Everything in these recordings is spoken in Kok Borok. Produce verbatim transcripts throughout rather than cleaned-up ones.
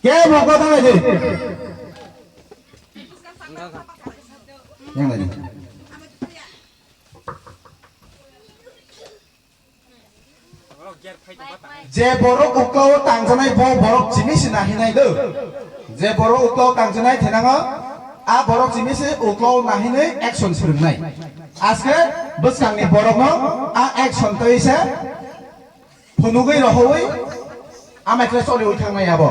Ke moko tangai di. Yang lagi. Je borok uklao tangjanai bo borok chini se nahinai do. Je borok uklao tangjanai thenango a borok chini se uklao nahinai action swrwngnai. Aske bwskangni borokno a action twi se phunugwi rohoi amai khe choliwi thangnai abo.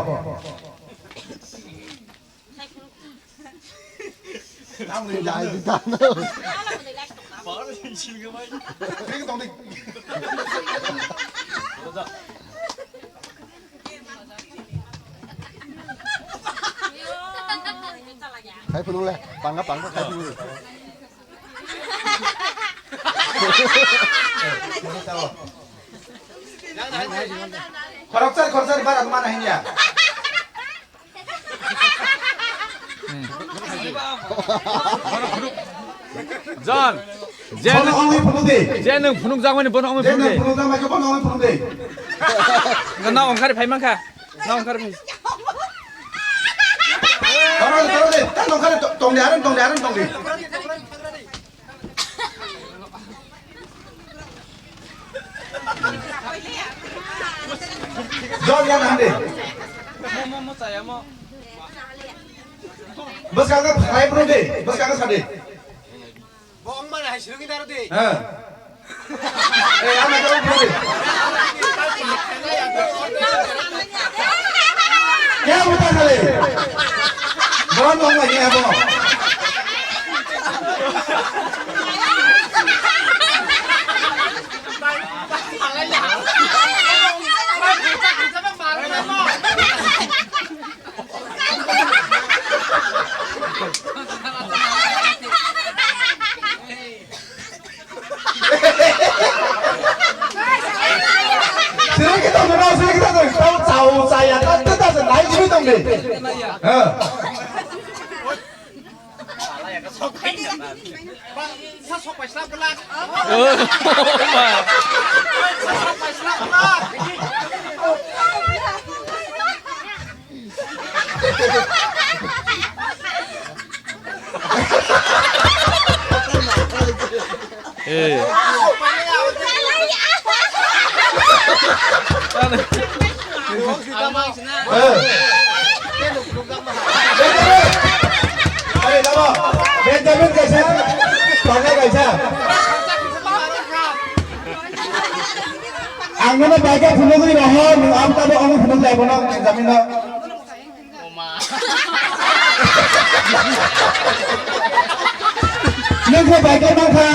Khai phunuk le, pangka pangka khai phunuk. Khoroksa khoroksa bara mana hinya. John, je bono nwng, ongwi phunuk di. Je nwng phunuk jakmani bono ongwi phunuk di. Je nwng phunuk jakmani bono ongwi phunuk di. Na ongkhari phai mankha. Na ongkhari phai. Toro, toro de, ta ongkhari to-, tong di, aram tong di, aram tong di. John, yan hande. Bwskango khlai phuru di, bwskango sa di. Bo wng mani hai swrwngwi daro di. Ha. Eh, ano khlai phuru di. Kya buta khale? Bono wng lai ya bo. Sini kita dulu, sini kita dulu. Tahu, tahu saya, tak, tak, tak, naik sini dong deh. Ha. Sa sok pai slap glak. Oh, ma. Sa sok pai slap glak. Eh. Benjamin kaisa, Pranay kaisa. Ang nono baikha phunugwi roho, nwng ang tabo omo phunuk lai bono Benjamin no. Nwng khe bai khe mankha.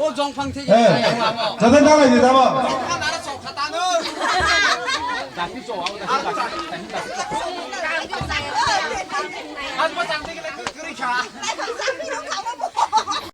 O jongphang theke. Eh, joto dalai di tamo.